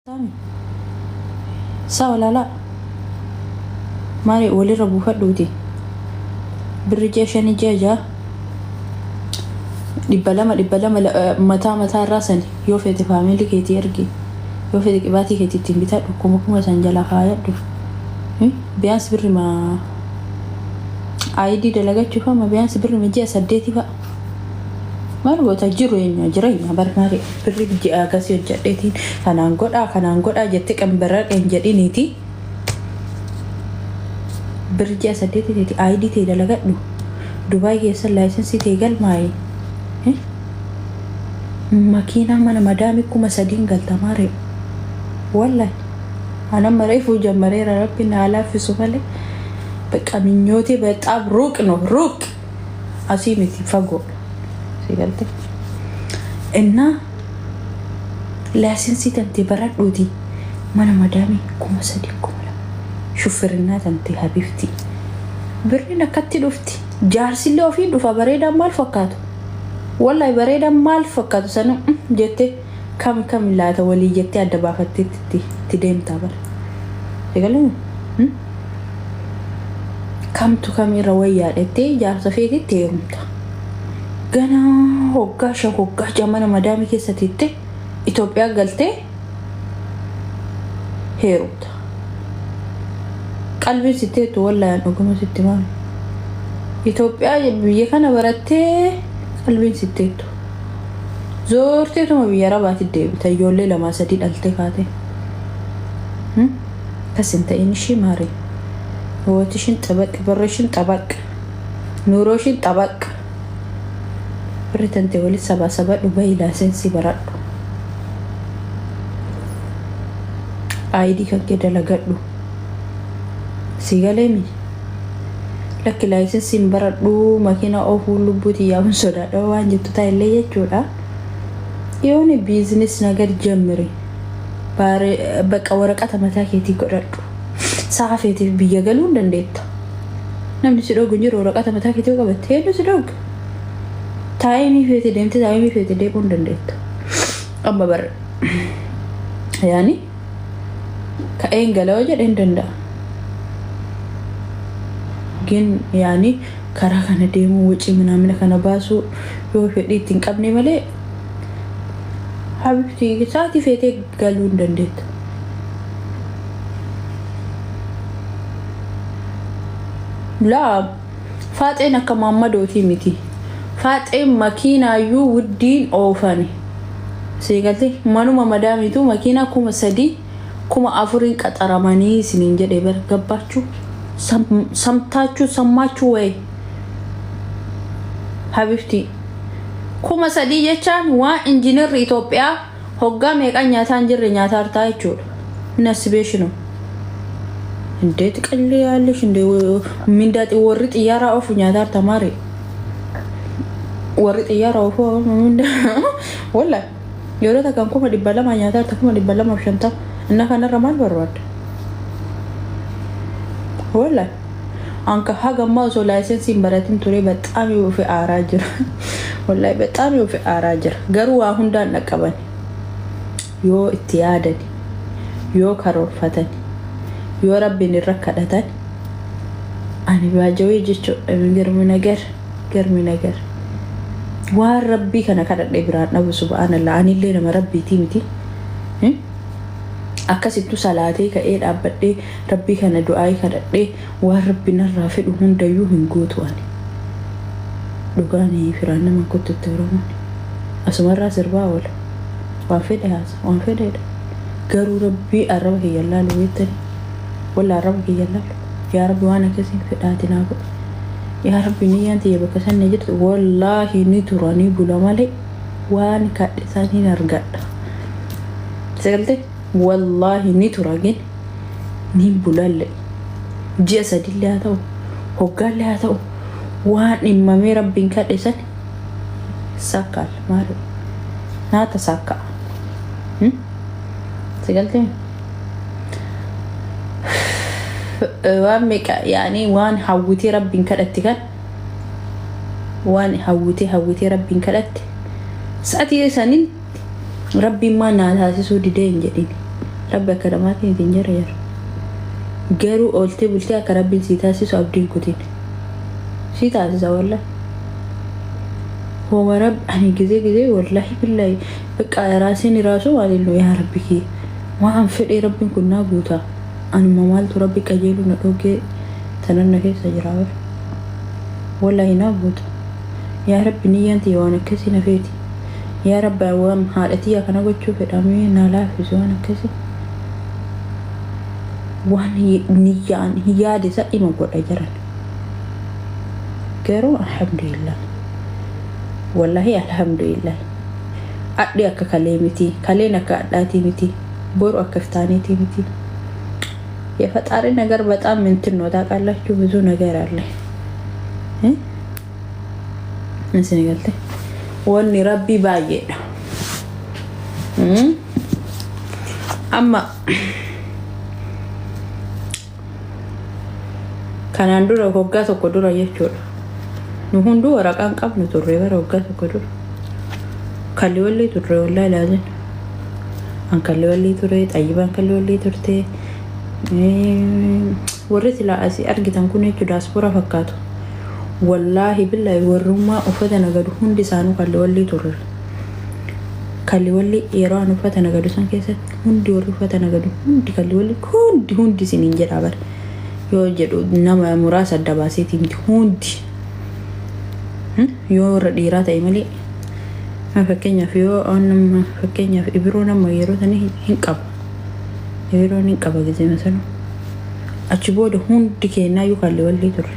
Saami. Saa walaalaa. Maali walirra buufadhuuti. Birri ji'a shanii ji'a ja'a. 200 200 mataa mataa irraa sani yoo feete faamilii keetii ergi. Yoo feete qibaatii keetii ittiin bitadhu kuma kuma san jalaa kaayadhu. Biyaansi birri ma ID dalagachuuf amma biyaansi birri ma ji'a saddeetii fa'a. Maal goota jiru eenyu jireenya bar maali birri ji'a akkasii hojjedheetiin kanaan godhaa kanaan godhaa jettee qanbaraqeen jedhiniiti. Birri ji'a saddeetii teeti ID tee dalagadhu. Dubaay keessa laayisensii tee galmaa'i. Makiinaa mana madaamii 3000n galta maaree. Wallahi. An amma reefuu jammareera rabbi naa laaffisu malee. በቃ ምኞቴ በጣም ሩቅ ነው ሩቅ asii miti fagoodha. Si galte? Innaa laayisensii tante baradhuuti mana madaamii 3000 2000 shuffirinaa tante habifti. Birriin akkatti dhufti. Jaarsillee ofiin dhufa bareedaan maal fakkaatu? Wallahi bareedaan maal fakkaatu sana jettee kam kam laata walii jettee adda baafattee itti deemtaa bara. Si galee? Kamtu kamirra wayyaa dhettee jaarsa feetitti heerumta. Ganaa hoggaa shan hoggaa ja'a mana madaamii keessa teettee Itoophiyaa galtee heerumta. Qalbiin sitti heettu wallaahi dhuguma sitti maami. Itoophiyaa biyya kana barattee qalbiin sitti heettu. Zoorteetuma biyya Arabaatti deebita ijoollee lamaa sadii dhaltee kaatee. Kas hin ta'in ishii maari. ህይወትሽን ጠበቅ ብርሽን ጠበቅ ኑሮሽን ጠበቅ birri tante wali saba sabadhu bahi laasensii baradhu ID kan kee dalagadhu si galeemi lakki laayisensiin baradhu makiina oofuu lubbuu xiyyaafun sodaadha waan jettu taa'ellee jechuudha yooni business ነገር ጀምሪ baqa waraqata mataa keetii godhadhu. Sa'a feeteef biyya galuu hin dandeetta. Namni si dhoogu hin jiru waraqata mataa keetii yoo qabatte eenyu si dhooga? Taayimii feete deemtee taayimii feete deemuu hin dandeetta. Amma bara yaani ka'een gala yoo jedhe hin danda'a. Gin yaani karaa kana deemuu wacii minaamina kana baasuu yoo fedhii itti hin qabne malee Habibti sa'aatii feetee galuu hin dandeetta. Laa faaxeen akka maammadootii miti. Faaxeen makiinaayyuu wuddiin oofani. Seegalte manuma madaamiitu makiinaa 3000 4000n qaxaramanii isiniin jedhe bar gabbaachuu samtaachuu sammaachuu wayi. Habibti 3000 jechaan waan injiinarri Itoophiyaa hoggaa meeqaan nyaataa hin jirre nyaataa jirtaa jechuudha. Inni asibeeshinu. Indeet qallee yaallish indee mindaa warri xiyyaaraa oofu nyaataa jirta maari. Warri xiyyaaraa oofu mindaa walla yeroo takkaan 200,000 nyaataa jirta 250,000 inna kanarra maal barbaadda? Walla. Anka haga ammaa osoo laayisensii hin baratin ture baxaami ofi aaraa jira. Wallahi baxaami ofi aaraa jira. Garuu waa hundaan dhaqqaban. Yoo itti yaadan, yoo karoorfatan, yoo rabbiin irra kadhatan ani baajawee jechuudha garmi nagar garmi nagar. Waan rabbii kana kadhadhee biraan dhabu subhaanallah anillee nama rabbiitii miti. Akkasittu salaatee ka'ee dhaabbadhee rabbii kana du'aayii kadhadhee waan rabbi narraa fedhu hundayyuu hin guutu ani. Dhugaan firaan nama kuttutti Oromoon. Asumarraa sirbaa oola. Waan fedhe haasa, waan fedheedha. Garuu rabbii arraba kiyya hin laalu beektanii. Walla arraba kiyya hin laalu. Yaa rabbi waan akkasii fedhaati naa godhi. Yaa rabbi niyyaan tiyya bakka san na jirtu wallaahi ni tura ni bula malee waan kadhe san hin argadha. Sagaltee wallaahi ni tura gin ni bulalle. Ji'a sadillee haa ta'u hoggaallee haa ta'u waan dhimmamee rabbiin kadhe san sakkaal maal naa tasaakka'a. Sagaltee waan meeqa yaani waan hawwitee rabbiin kadhatti kan waan hawwitee hawwitee rabbiin kadhatte sa'atii saniin rabbiin maa naa taasisuu didee hin jedhin. Rabbi akka namaatiin ittiin jara jara. Garuu ooltee bultee akka Rabbiin sii taasisu abdiin kutin. Sii taasisa wallahi. Homa Rabbi ani gizee gizee wallahi billahi bakka raaseen raasuu maaliin nu yaa Rabbi kee waan fedhee Rabbiin kun naa guuta. Anuma maaltu Rabbi qajeelu na dhoggee tanan na keessa jira bar. Wallahi naa guuta. Yaa Rabbi, niyyaan tiyya waan akkasii na feeti. Yaa Rabbi, waan haadha tiyya kana gochuu fedha, mee naa laaffisi waan akkasii. Waan niyyaan yaade isa ima godha jiran. Garuu alhamdulillah. Wallahi alhamdulillah. Adhi akka kalee miti. Kaleen akka adhaatii miti. Boru akka iftaaniitii miti. የፈጣሪ ነገር በጣም እንትን ነው ታውቃላችሁ። ብዙ ነገር አለ isin galte, wanni Rabbii baay'eedha. Amma kanaan dura, waggaa tokko dura jechuudha. Nu hunduu waraqaan qabnu turre bara waggaa tokko dura. Kalli wallii turre, wallaahi laazin. An kalli wallii ture, Xayyibaan kalli wallii turte. Warri silaa asii argitan kun jechuudha daaspooraa fakkaatu. Wallaahi billaahi, warrummaa uffata nagadu hundi isaanuu kalli wallii turre. Kalli wallii yeroo an uffata nagadu san keessatti hundi warri uffata nagadu hundi kalli wallii, hundi hundi isiniin jedha bara. Yoo jedhu nama muraasa adda baaseetii miti, hundi. Yoo warra dhiiraa ta'e malee, fakkeenyaaf yoo nama, fakkeenyaaf Ibiroo nama yeroo sanii hin qaba. Ibiroon hin qaba gizema sana. Achi booda hundi keenyaayyuu kalli wallii turre.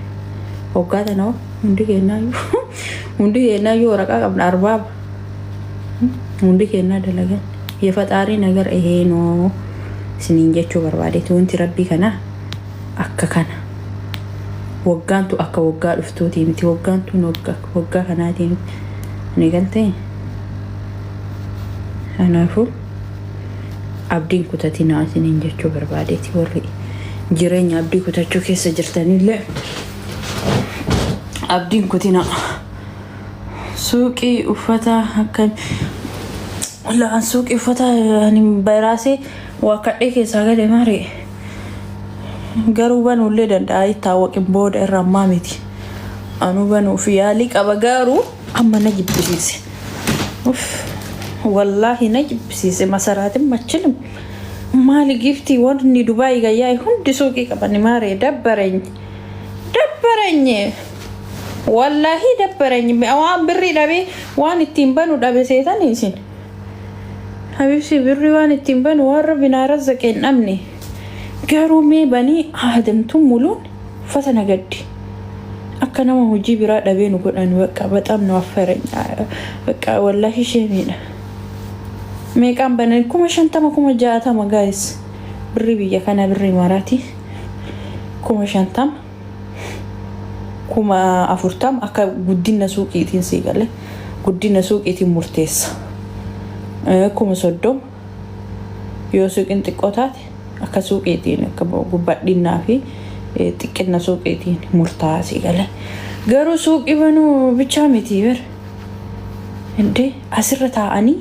Waggaa tana hundi keenyaayyuu waraqaa qabna, arbaaba. Hundi keenyaa dalagan. የፈጣሪ ነገር ይሄ ነው isiniin jechuu barbaadeeti. Wanti Rabbii kana akka kana. Waggaantu akka waggaa dhuftuutii miti. Waggaan tun waggaa kanaatii miti. Ni galtee? Kanaafuu abdiin kutatinaa isiniin jechuu barbaadeeti. Warri jireenya abdii kutachuu keessa jirtanillee abdiin kutinaa. Suuqii uffata akkam laan, suuqii uffata ani baraasee waa kadhee keessaa gale maari, garuu banuullee danda'a ittaawwaqin booda irra, ammaa miti. Anuu banuuf yaalii qaba, garuu amma na jibbisiise. Uff, wallaahi na jibbisiise. Masaraatiin machilim maali giftii, wanni Dubaayii gayyaa hundi suuqii qaban maaree, dabbarany dabbaranye, wallaahi dabbarany. Waan birrii dhabee, waan ittiin banu dhabe seetanii isin. Habibsi, birrii waan ittiin banu waan Rabbi naa razzaqe hin dhabne, garuu mee banii aadamtuun muluun uffata nagaddi akka nama hojii biraa dhabee nu godhan. በቃ በጣም ነው አፈረኝ። በቃ wallaahi sheemiidha. Meeqaan banan? 50,000, 60,000 guys, birrii biyya kana, birrii maraati, 50,000, 40,000, akka guddina suuqiitiin sii gale, guddina suuqiitiin murteessa. 30,000 yoo suuqiin xiqqoo taate, akka suuqiitiin, akka gubbadhinnaa fi xiqqina suuqiitiin murtaa'a sii gale. Garuu suuqii banuu bichaa miti bar. Indee asirra taa'anii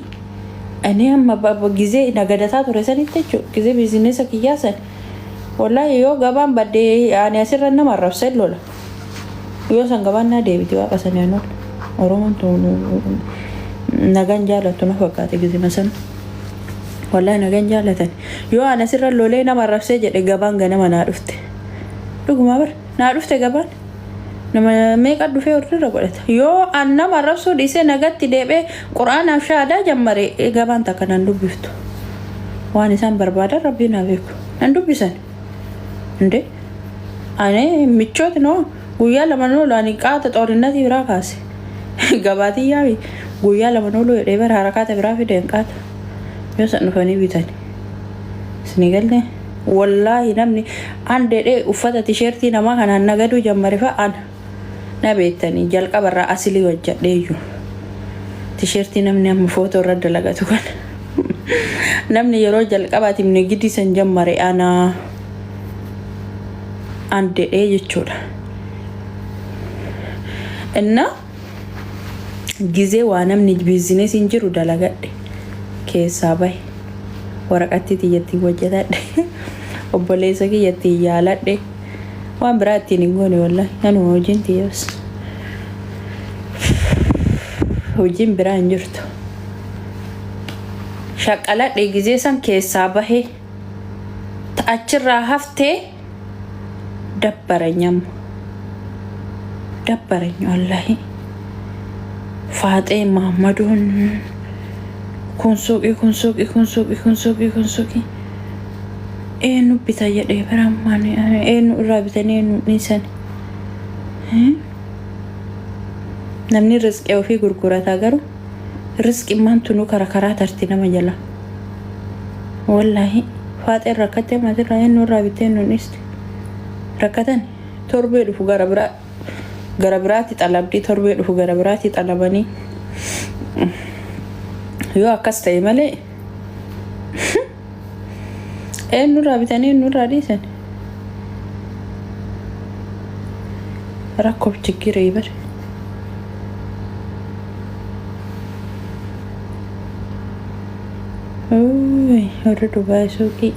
ani amma gizee nagadataa ture sanitti jechuudha, gizee biizinesa kiyyaa san, wallaahi yoo gabaan baddee ani asirra nama arrabsee lola. Yoo san gabaan naa deebiti, waaqa sanii anool. Oromoon tun nagaan jaalattu na fakkaate gizima sana. Wallaahi nagaan jaalatan. Yoo ani asirra lolee nama arrabsee jedhe, gabaan ganama naa dhufte. Dhuguma bar naa dhufte gabaan. Nama meeqa dhufee ordirra godhata. Yoo an nama arrabsuu dhiisee nagatti deebee quraanaaf shaadaa jammare, gabaan takka nan dubbiftu. Waan isaan barbaadan Rabbiin haa beeku. Nan dubbisan. Indee ani michooti noo guyyaa lama noolu ani qaata xoorinnatii biraa kaase. Gabaatii yaabi guyyaa lama noolu jedhee bara harakaata biraa fideen qaata. Yoo san dhufanii bitani. Isinii galee, wallaahi namni an dedhee uffata tisheertii namaa kanaan nagaduu jammare fa'a ana. Na beektanii, jalqabarraa asilii hojjedhee iyyuu. Tisheertii namni amma footoo irra dalagatu kana. Namni yeroo jalqabaatiif nigidii san jammare ana, an dedhee jechuudha. Inna gizee waa namni biizinesiin jiru dalagadhe keessaa bahe. Waraqatti tiyyattiin hojjetadhe. Obboleessa kiyyattiin yaaladhe. Waan biraa ittiin hin goone wallahi. Anuma hojiin tiyyas. Hojiin biraa hin jirtu. Shaqqaladhe gizee san keessaa bahee. Achirraa haftee dabbarany amma. Dabbarany wallahi. Faaxee Mahammaduun kun suuqii, kun suuqii, kun suuqii, kun suuqii, kun suuqii. Eenyu bita jedhee bara eenyu irraa bitanii eenyu dhiisan. Namni riizqii ofii gurgurataa, garuu riizqii maantu nu karaa karaa tarti nama jala. Wallaahi, faaxeen rakkattee maatirraa eenyu irraa bitee eenyu dhiiste. Rakkatan torbee dhufu gara biraa gara biraatti xalabdii, torbee dhufu gara biraatti xalabanii yoo akkas ta'e malee eenyurraa bitanii eenyurraa dhiisan, rakkoof chiggiree bare. Warri Dubaay suuqii.